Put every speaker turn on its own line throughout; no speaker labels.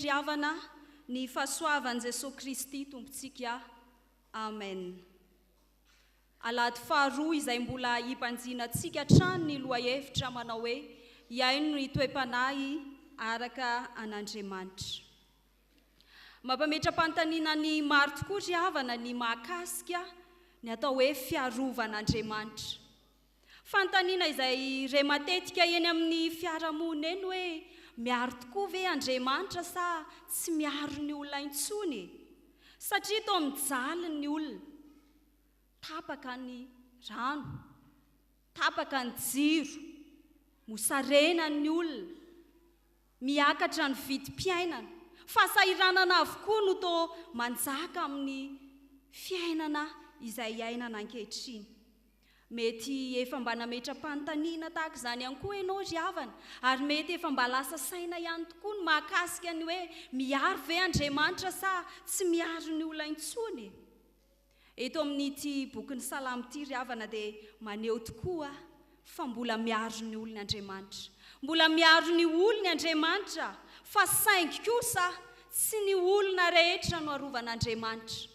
ry havana ny fahasoavan'i Jesoa Kristy Tompontsika. Amen. Alahady faharoa izay mbola hibanjinantsika hatrany ny lohahevitra manao hoe Hihaino ny toe-panahy araka an'Andriamanitra. Mampametra-panontaniana ny maro tokoa ry havana ny mahakasika ny atao hoe fiarovan'Andriamanitra. Fanontaniana izay re matetika eny amin'ny fiarahamonina eny hoe miaro tokoa ve Andriamanitra sa tsy miaro ny olona intsony e? Satria toa mijaly ny olona. Tapaka ny rano, tapaka ny jiro, mosarena ny olona, miakatra ny vidim-piainana. Fahasahiranana avokoa no toa manjaka amin'ny fiainana izay iainana ankehitriny. Mety efa mba nametra-panontaniana tahaka izany ihany koa ianao ry havana, ary mety efa mba lasa saina ihany tokoa ny mahakasika ny hoe miaro ve Andriamanitra sa tsy miaro ny olona intsony? Eto amin'ity bokin'ny Salamo ity ry havana dia maneho tokoa fa mbola miaro ny olony Andriamanitra. Mbola miaro ny olony Andriamanitra fa saingy kosa tsy ny olona rehetra no arovan'Andriamanitra.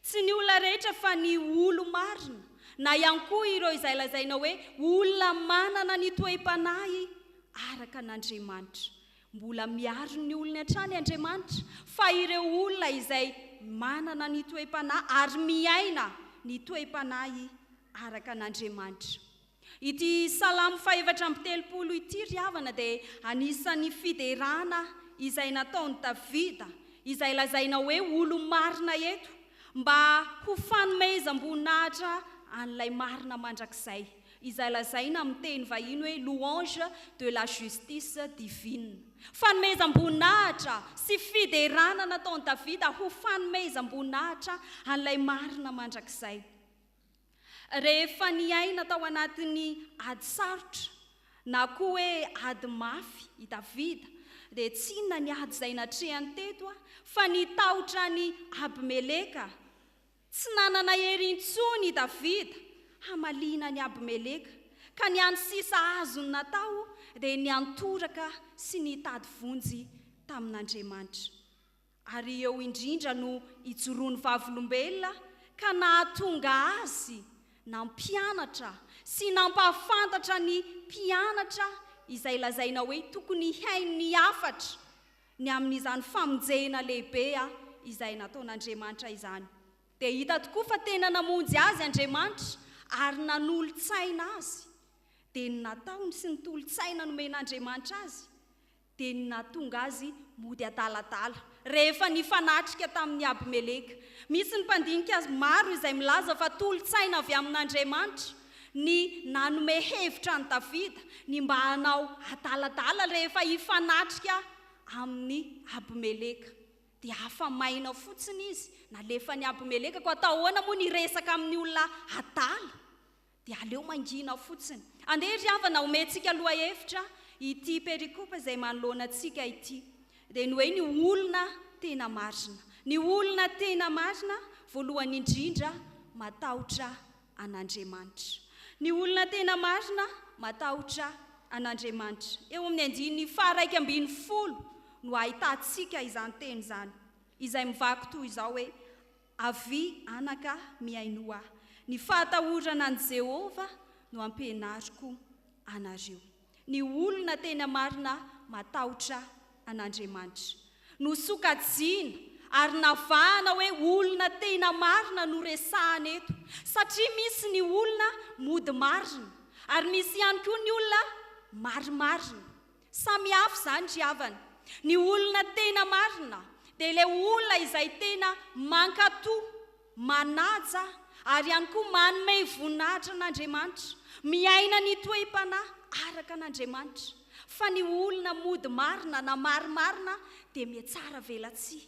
Tsy ny olona rehetra fa ny olo-marina, na ihany koa ireo izay lazaina hoe olona manana ny toe-panahy araka an'Andriamanitra. Mbola miaro ny olony hatrany Andriamanitra, fa ireo olona izay manana ny toe-panahy ary miaina ny toe-panahy araka an'Andriamanitra. Ity Salamo fahefatra amby telopolo ity ry havana dia anisan'ny fiderana izay nataon'i Davida, izay lazaina hoe olo-marina eto, mba ho fanomezam-boninahitra an'ilay marina mandrakizay, izay lazaina amin'ny teny vahiny hoe louange de la justice divine. Fanomezam-boninahitra sy fiderana nataon'i Davida ho fanomezam-boninahitra an'ilay marina mandrakizay. Rehefa niaina tao anatin'ny ady sarotra, na koa hoe ady mafy, i Davida, dia tsy inona ny ady izay natrehany teto fa ny tahotra an'i Abimeleka. Tsy nanana hery intsony i Davida hamaliana an'i Abimeleka, ka ny hany sisa azony natao dia ny niantoraka sy nitady vonjy tamin'Andriamanitra. Ary eo indrindra no ijoroan'ny vavolombelona ka nahatonga azy nampianatra sy nampahafantatra ny mpianatra izay lazaina hoe tokony hihaino ny hafatra ny amin'izany famonjena lehibe izay nataon'Andriamanitra izany. Dia hita tokoa fa tena namonjy azy Andriamanitra ary nanolo-tsaina azy. Dia ny nataony sy ny tolo-tsaina nomen'Andriamanitra azy dia ny nahatonga azy mody adaladala rehefa nifanatrika tamin'i Abimeleka. Misy ny mpandinika maro izay milaza fa tolo-tsaina avy amin'Andriamanitra ny nanome hevitra an'i Davida ny mba hanao adaladala rehefa hifanatrika amin'i Abimeleka. Dia afa-maina fotsiny izy, nalefan'i Abimeleka, koa atao ahoana moa ny hiresaka amin'ny olona adala? Dia aleo mangina fotsiny. Andeha ry havana omentsika lohahevitra ity perikopa izay manoloana antsika ity. Dia ny hoe ny olona tena marina. Ny olona tena marina, voalohany indrindra, matahotra an'Andriamanitra. Ny olona tena marina, matahotra an'Andriamanitra. Eo amin'ny andininy faha-11 no ahitantsika izany teny izany, izay mivaky toy izao hoe, Avia, anaka, mihainoa ahy. Ny fahatahorana an'i Jehovah no ampianariko anareo. Ny olona tena marina matahotra an'Andriamanitra. Nosokajiana ary navahana hoe olona tena marina no resahana eto, satria misy ny olona mody marina, ary misy ihany koa ny olona marimarina. Samy hafa izany ry havana. Ny olona tena marina dia ilay olona izay tena mankatò, manaja ary ihany koa manome voninahitra an'Andriamanitra, miaina ny toe-panahy araka an'Andriamanitra. Fa ny olona mody marina na marimarina dia mihatsara velatsihy.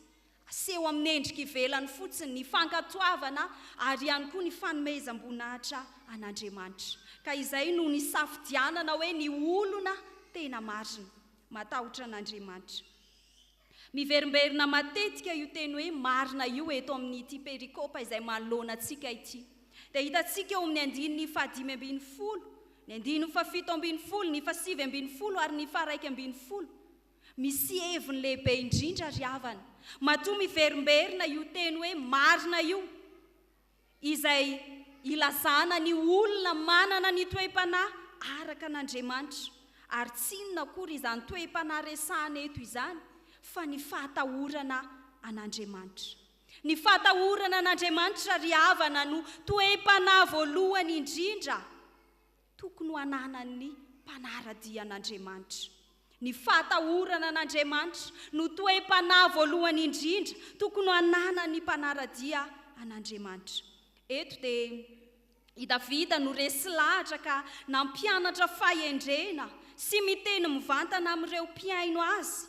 Aseho amin'ny endrika ivelany fotsiny ny fankatoavana ary ihany koa ny fanomezam-boninahitra an'Andriamanitra. Ka izay no nisafidianana hoe ny olona tena marina, matahotra an'Andriamanitra. Miverimberina matetika io teny hoe marina io eto amin'ity perikopa izay manoloana antsika ity. Dia hitantsika eo amin'ny andininy fahadimy ambin'ny folo, ny andininy fahafito ambin'ny folo, ny fahasivy ambin'ny folo ary ny faharaika ambin'ny folo. Misy heviny lehibe indrindra ry havana, matoa miverimberina io teny hoe marina io, izay ilazana ny olona manana ny toe-panahy araka an'Andriamanitra, ary tsy inona akory izany toe-panahy resahana eto izany fa ny fahatahorana an'Andriamanitra. Ny fahatahorana an'Andriamanitra ry havana no toe-panahy voalohany indrindra tokony ho ananan'ny mpanara-dia an'Andriamanitra. Ny fahatahorana an'Andriamanitra no toe-panahy voalohany indrindra tokony ho ananan'ny mpanara-dia an'Andriamanitra. Eto dia i Davida no resy lahatra ka nampianatra fahendrena sy miteny mivantana amin'ireo mpihaino azy,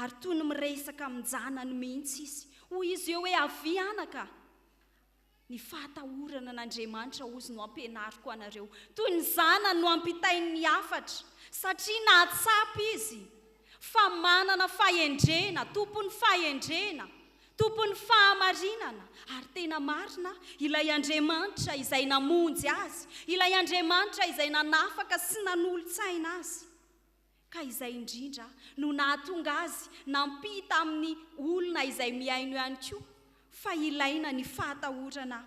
ary toy ny miresaka amin-janany mihitsy izy. Hoy izy eo hoe, Avia anaka! Ny fahatahorana an'Andriamanitra hozy no ampianariko anareo. Toy ny zanany no ampitainy ny hafatra, satria nahatsapa izy fa manana fahendrena, tompon'ny fahendrena, tompon'ny fahamarinana, ary tena marina ilay Andriamanitra izay namonjy azy, ilay Andriamanitra izay nanafaka sy nanolo-tsaina azy. Ka izay indrindra no nahatonga azy nampita amin'ny olona izay mihaino ihany koa fa ilaina ny fahatahorana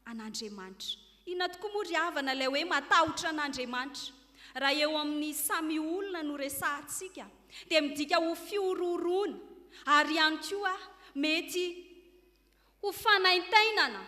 an'Andriamanitra. Inona tokoa moa ry havana ilay hoe matahotra an'Andriamanitra? Raha eo amin'ny samy olona no resahantsika dia midika ho fihorohoroana ary ihany koa mety ho fanaintainana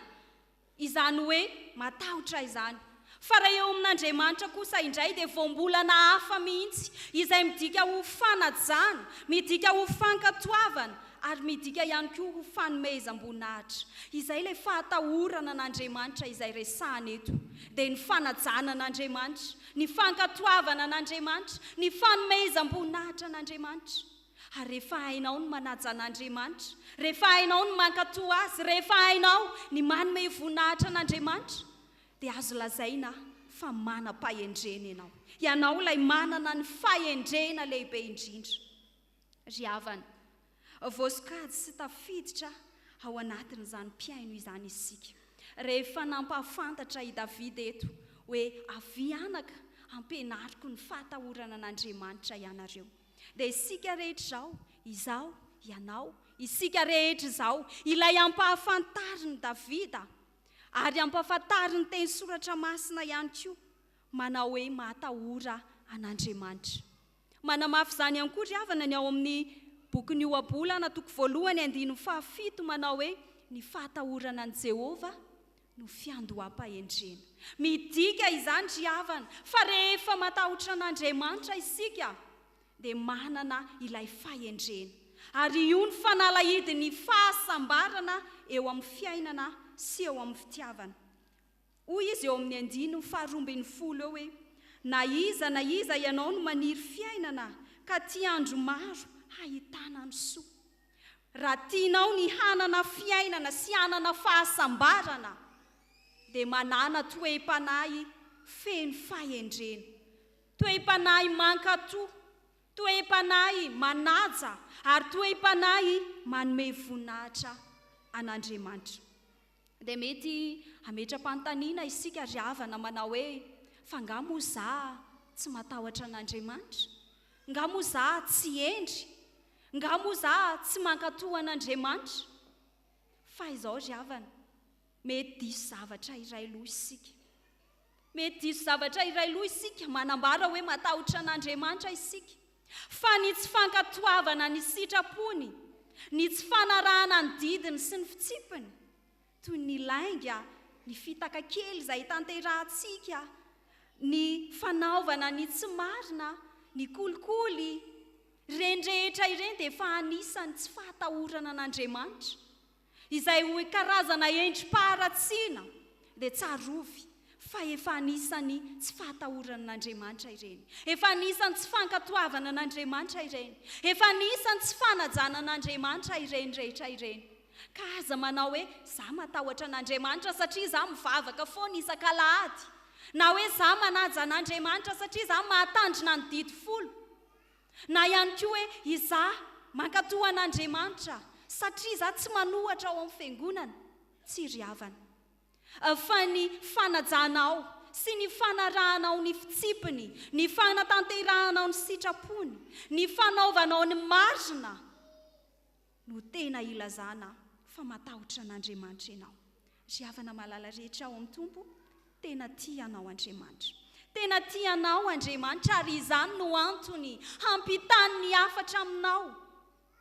Izany hoe matahotra izany. Fa raha eo amin'Andriamanitra kosa indray dia voambolana hafa mihitsy, izay midika ho fanajana, midika ho fankatoavana, ary midika ihany koa ho fanomezam-boninahitra. Izay ilay fahatahorana an'Andriamanitra izay resahana eto, dia ny fanajana an'Andriamanitra, ny fankatoavana an'Andriamanitra, ny fanomezam-boninahitra an'Andriamanitra. Ary rehefa hainao ny manaja an'Andriamanitra, rehefa hainao ny mankatò Azy, rehefa hainao ny manome voninahitra an'Andriamanitra, dia azo lazaina fa manam-pahendrena ianao. Ianao ilay manana ny fahendrena lehibe indrindra. Ry havana, voasokajy sy tafiditra ao anatin'izany mpihaino izany isika. Rehefa nampahafantatra i Davida eto hoe, Avia anaka, ampianariko ny fahatahorana an'Andriamanitra ianareo. Dia isika rehetra izao, izaho, ianao, isika rehetra izao, ilay ampahafantarin'i Davida, ary ampahafantarin'ny teny soratra masina ihany koa, manao hoe mahatahora an'Andriamanitra. Manamafy izany ihany koa ry havana ny ao amin'ny bokin'ny Ohabolana toko voalohany andininy fahafito manao hoe ny fahatahorana an'i Jehovah no fiandoham-pahendrena. Midika izany ry havana fa rehefa matahotra an'Andriamanitra isika dia manana ilay fahendrena. Ary io ny fanalahidin'ny fahasambarana eo amin'ny fiainana sy eo amin'ny fitiavana. Hoy izy eo amin'ny andininy faharoambinifolo eo hoe, Na iza na iza ianao no maniry fiainana ka tia andro maro hahitana ny soa. Raha tianao ny hanana fiainana sy hanana fahasambarana, dia manàna toe-panahy feno fahendrena, toe-panahy mankatò, toe-panahy manaja, ary toe-panahy manome voninahitra an'Andriamanitra. Dia mety hametra-panontaniana isika ry havana manao hoe, Fa angaha moa izaho tsy matahotra an'Andriamanitra? Angaha moa izaho tsy hendry? Nga moa za tsy mankatò an'Andriamanitra? Fa izao ry havana, mety diso zavatra iray loha isika. Mety diso zavatra iray loha isika, manambara hoe matahotra an'Andriamanitra isika. Fa ny tsy fankatoavana ny sitrapony, ny tsy fanarahana ny didiny sy ny fitsipiny, toy ny lainga, ny fitaka kely izay tanterahantsika, ny fanaovana ny tsy marina, ny kolikoly, ireny rehetra ireny dia efa anisan'ny tsy fahatahorana an'Andriamanitra, izay ho karazana endri-paharatsiana, dia tsarovy fa efa anisan'ny tsy fahatahorana an'Andriamanitra ireny, efa anisan'ny tsy fankatoavana an'Andriamanitra ireny, efa anisan'ny tsy fanajana an'Andriamanitra ireny rehetra ireny. Ka aza manao hoe, za matahotra an'Andriamanitra satria za mivavaka foana isak'alahady, na hoe za manaja an'Andriamanitra satria za mahatandrina ny didy folo, na ihany koa hoe izaho mankatò an'Andriamanitra satria za tsy manohatra ao amin'ny fiangonana. Tsia ry havana. Fa ny fanajanao. sy ny fanarahanao ny fitsipiny, ny fanatanterahanao ny sitrapony, ny fanaovanao ny marina no tena ilazana fa matahotra an'Andriamanitra ianao. Ry havana malala rehetra ao amin'ny Tompo, tena tia anao Andriamanitra. Tena tia anao Andriamanitra ary izany no antony hampitany ny hafatra aminao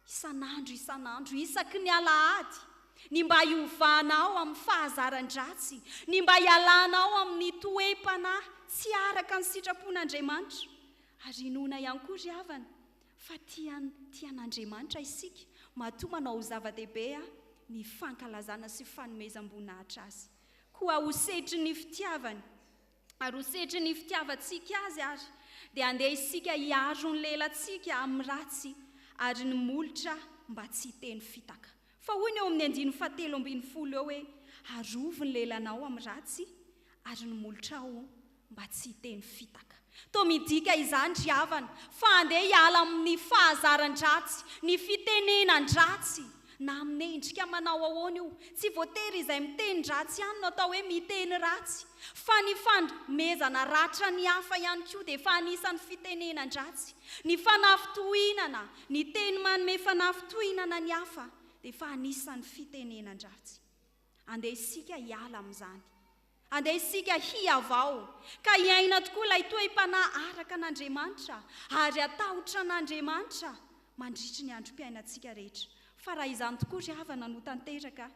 isan'andro isan'andro, isaky ny alahady, ny mba hiovanao amin'ny fahazaran-dratsy, ny mba hialanao amin'ny toe-panahy tsy araka ny sitrapon'Andriamanitra. Ary inoana ihany koa ry havana fa tia tia an'Andriamanitra isika matoa manao ho zava-dehibe ny fankalazana sy fanomezam-boninahitra Azy. Koa ho setrin'ny fitiavany, ary ho setrin'ny fitiavantsika Azy ary, dia andeha isika hiaro ny lelantsika amin'ny ratsy ary ny molotra mba tsy hiteny fitaka. Fa hoy ny eo amin'ny andininy fahatelo ambin'ny folo eo hoe, Arovy ny lelanao amin'ny ratsy ary ny molotrao mba tsy hiteny fitaka. Toa midika izany ry havana fa andeha hiala amin'ny fahazaran-dratsy, ny fitenenan-dratsy, na amin'ny endrika manao ahoana io. Tsy voatery izay miteny ratsy ihany no atao hoe miteny ratsy, fa ny fanomezana ratra ny hafa ihany koa dia efa anisan'ny fitenenan-dratsy. Ny fanafintohinana, ny teny manome fanafintohinana ny hafa dia efa anisan'ny fitenenan-dratsy. Andeha isika hiala amin'izany. Andeha isika hihavao, ka hiaina tokoa ilay toe-panahy araka an'Andriamanitra ary hatahotra an'Andriamanitra mandritry ny androm-piainantsika rehetra. Fa raha izany tokoa ry havana no tanteraka,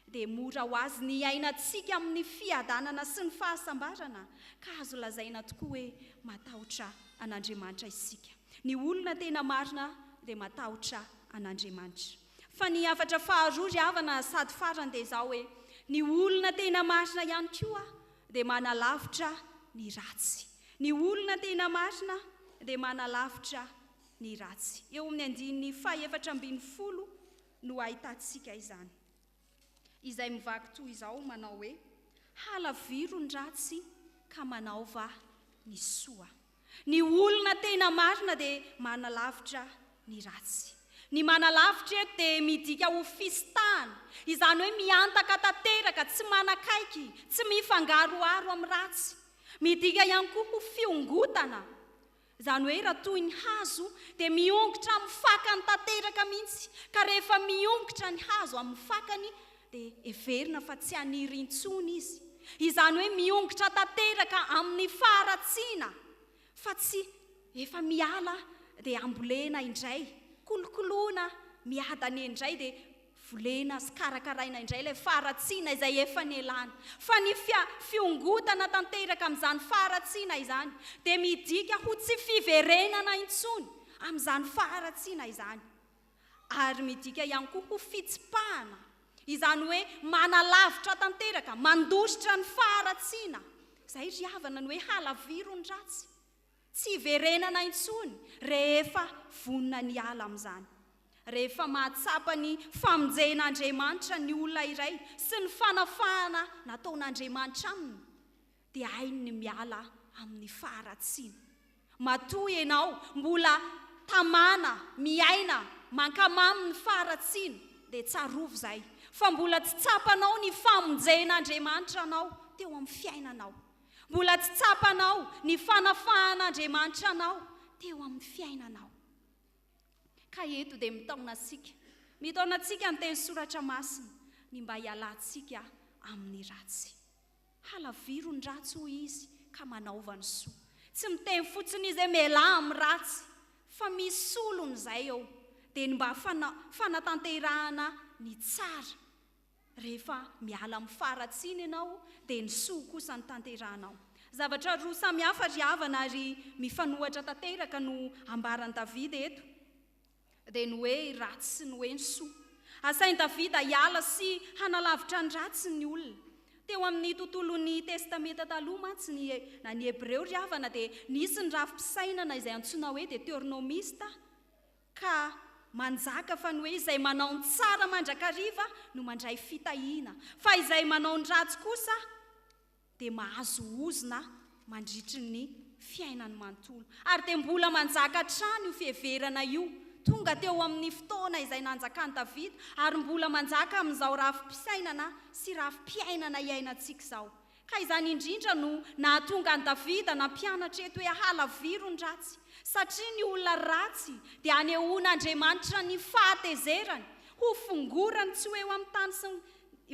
dia mora ho azy ny hiainantsika amin'ny fiadanana sy ny fahasambarana, ka azo lazaina tokoa hoe matahotra an'Andriamanitra isika. Ny olona tena marina dia matahotra an'Andriamanitra. Fa ny hafatra faharoa ry havana sady farany dia izao hoe, ny olona tena marina ihany koa dia manalavitra ny ratsy. Ny olona tena marina dia manalavitra ny ratsy. Eo amin'ny andininy faha-14 no ahitantsika izany. Izay mivaky toy izao manao hoe, Halaviro ny ratsy ka manaova ny soa. Ny olona tena marina dia manalavitra ny ratsy. Ny manalavitra eto dia midika ho fisintahana, izany hoe miantaka tanteraka, tsy manakaiky, tsy mifangaroharo amin'ny ratsy. Midika ihany koa ho fiongotana, izany hoe raha toy ny hazo dia miongotra amin'ny fakany tanteraka mihitsy, ka rehefa miongotra ny hazo amin'ny fakany dia heverina fa tsy haniry intsony izy. Izany hoe miongotra tanteraka amin'ny faharatsiana fa tsy efa miala dia ambolena indray, kolokoloina miadana indray dia volena sy karakaraina indray ilay faharatsiana izay efa nialana. Fa ny fiongotana tanteraka amin'izany faharatsiana izany dia midika ho tsy fiverenana intsony amin'izany faharatsiana izany. Ary midika ihany koa ho fitsipahana, izany hoe manalavitra tanteraka, mandositra ny faharatsiana. Izay ry havana ny hoe halaviro ny ratsy. Tsy hiverenana intsony rehefa vonona ny hiala amin'izany. Rehefa mahatsapa ny famonjen'Andriamanitra ny olona iray sy ny fanafahana nataon'Andriamanitra aminy, dia hainy ny miala amin'ny faharatsiana. Matoa ianao mbola tamana, miaina, mankamamy ny faharatsiana, dia tsarovy izay, fa mbola tsy tsapanao ny famonjen'Andriamanitra anao teo amin'ny fiainanao. Mbola tsy tsapanao ny fanafahan'Andriamanitra anao teo amin'ny fiainanao. Ka eto dia mitaona antsika, mitaona antsika ny teny soratra masina, ny mba hialantsika amin'ny ratsy. Halaviro ny ratsy hoy izy ka manaova ny soa. Tsy miteny fotsiny izy hoe mialà amin'ny ratsy fa misy solony izay eo, dia ny mba fanatanterahana ny tsara. Rehefa miala amin'ny faharatsiana ianao dia ny soa kosa no tanterahanao. Zavatra roa samy hafa ry havana ary mifanohatra tanteraka no ambaran'i Davida eto, dia ny hoe ratsy sy ny hoe ny soa. Asain'i Davida hiala sy hanalavitra ny ratsy ny olona. Teo amin'ny tontolon'ny Testamenta Taloha mantsy ny na ny Hebreo ry havana dia nisy ny rafi-pisainana izay antsoina hoe Deteronomista ka manjaka fa ny hoe izay manao ny tsara mandrakariva no mandray fitahiana fa izay manao ny ratsy kosa dia mahazo ozona mandritry ny fiainany manontolo. Ary dia mbola manjaka hatrany io fiheverana io, tonga teo amin'ny fotoana izay nanjakan'i Davida ary mbola manjaka amin'izao rafi-pisainana sy rafi-piainana iainantsika izao. Ka izany indrindra no nahatonga an'i Davida nampianatra eto hoe halaviro ny ratsy, satria ny olona ratsy dia anehoan'Andriamanitra ny fahatezerany, ho fongorany tsy ho eo amin'ny tany sy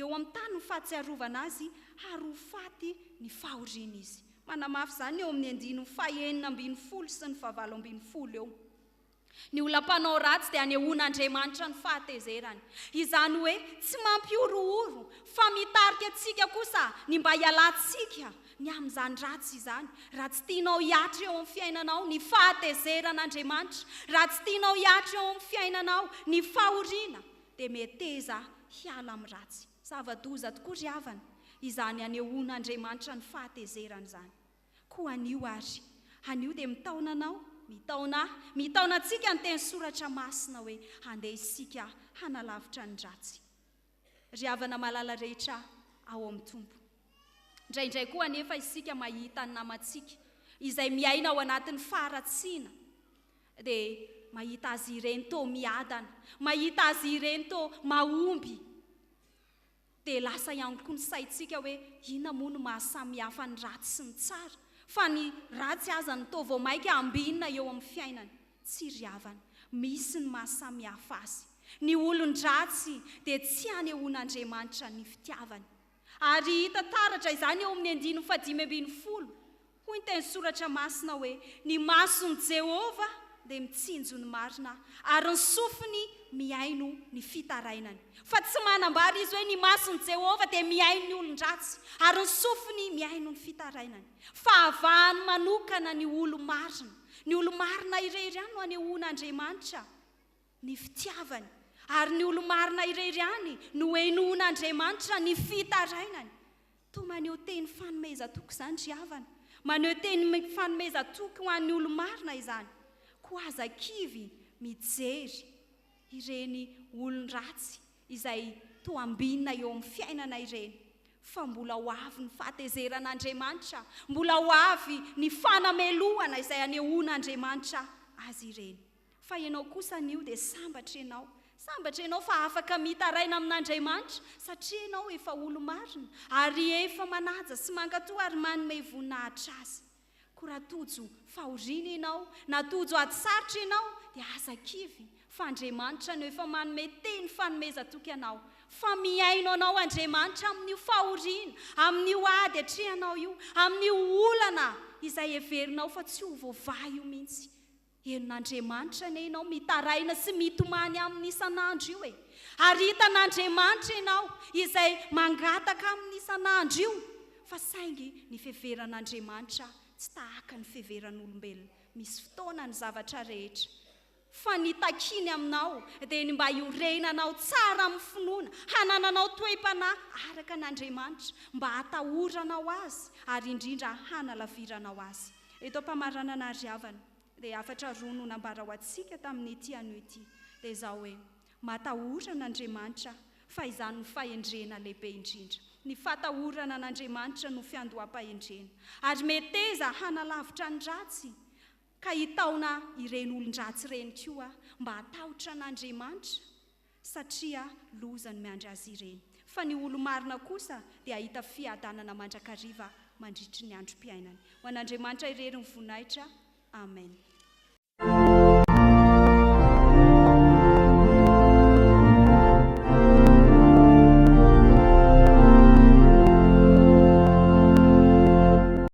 eo amin'ny tany ny fahatsiarovana azy ary ho faty ny fahoriana izy. Manamafy izany eo amin'ny andininy fahenina ambin'ny folo sy ny fahavalo ambin'ny folo eo. Ny olona mpanao ratsy dia anehoan'Andriamanitra ny fahatezerany. Izany hoe tsy mampihorohoro fa mitarika antsika kosa ny mba hialantsika ny amin'izany ratsy izany. Raha tsy tianao hihatra eo amin'ny fiainanao ny fahatezeran'Andriamanitra, raha tsy tianao hihatra eo amin'ny fiainanao ny fahoriana, dia meteza hiala amin'ny ratsy. Zava-doza tokoa ry havana izany anehoan'Andriamanitra ny fahatezerany izany. Koa anio ary, anio dia mitaona anao, mitaona ahy, mitaona antsika ny teny soratra masina hoe handeha isika hanalavitra ny ratsy. Ry havana malala rehetra ao amin'ny Tompo. Indraindray koa anefa isika mahita ny namantsika izay miaina ao anatin'ny faharatsiana dia mahita azy ireny toa miadana, mahita azy ireny toa mahomby. Dia lasa ihany koa ny saintsika hoe inona moa no maha samy hafa ny ratsy sy ny tsara, fa ny ratsy aza no toa vao mainka ambinina eo amin'ny fiainany. Tsia ry havana, misy ny maha samy hafa azy. Ny olon-dratsy dia tsy anehoan'Andriamanitra ny fitiavany. Ary hita taratra izany eo amin'ny andininy fahadimy ambin'ny folo. Hoy ny teny soratra masina hoe, Ny mason'i Jehovah dia mitsinjo ny marina, ary ny sofiny mihaino ny fitarainany. Fa tsy manambara izy hoe ny mason'i Jehovah dia mihaino ny olon-dratsy, ary ny sofiny mihaino ny fitarainany. Fa avahany manokana ny olo-marina. Ny olo-marina irery ihany no anehoan'Andriamanitra ny fitiavany, ary ny olo-marina irery ihany no henoin'Andriamanitra ny fitarainany. Toa maneho teny fanomezan-toky izany ry havana. Maneho teny fanomezan-toky ho an'ny olo-marina izany. Koa aza kivy mijery ireny olon-dratsy izay toa ambinina eo amin'ny fiainana ireny, fa mbola ho avy ny fahatezeran'Andriamanitra, mbola ho avy ny fanamelohana izay anehoan'Andriamanitra azy ireny. Fa ianao kosa anio dia sambatra ianao. Sambatra ianao fa afaka mitaraina amin'Andriamanitra satria ianao efa olo-marina ary efa manaja sy mankatò ary manome voninahitra Azy. Koa raha tojo fahoriana ianao na tojo ady sarotra ianao dia aza kivy fa Andriamanitra no efa manome teny fanomezan-toky anao fa mihaino anao Andriamanitra amin'io fahoriana, amin'io ady atrehanao io, amin'io olana izay heverinao fa tsy ho voavaha io mihitsy. Henon'Andriamanitra anie ianao mitaraina sy mitomany aminy isan'andro io e! Ary hitan'Andriamanitra ianao izay mangataka aminy isan'andro io, fa saingy ny fiheveran'Andriamanitra tsy tahaka ny fiheveran'olombelona. Misy fotoana ny zavatra rehetra. Fa ny takiany aminao dia ny mba hiorenanao tsara amin'ny finoana, hanananao toe-panahy araka an'Andriamanitra, mba hatahoranao Azy ary indrindra hanalaviranao Azy. Eto am-pamaranana ry havana, dia hafatra roa no nambara ho antsika tamin'ity anio ity, dia izao hoe, Matahora an'Andriamanitra, fa izany no fahendrena lehibe indrindra. Ny fatahorana an'Andriamanitra no fiandoham-pahendrena. Ary meteza hanalavitra ny ratsy, ka hitaona ireny olon-dratsy ireny koa mba hatahotra an'Andriamanitra, satria loza no miandry azy ireny. Fa ny olo-marina kosa dia hahita fiadanana mandrakariva mandritry ny androm-piainany. Ho an'Andriamanitra irery ny voninahitra. Amen.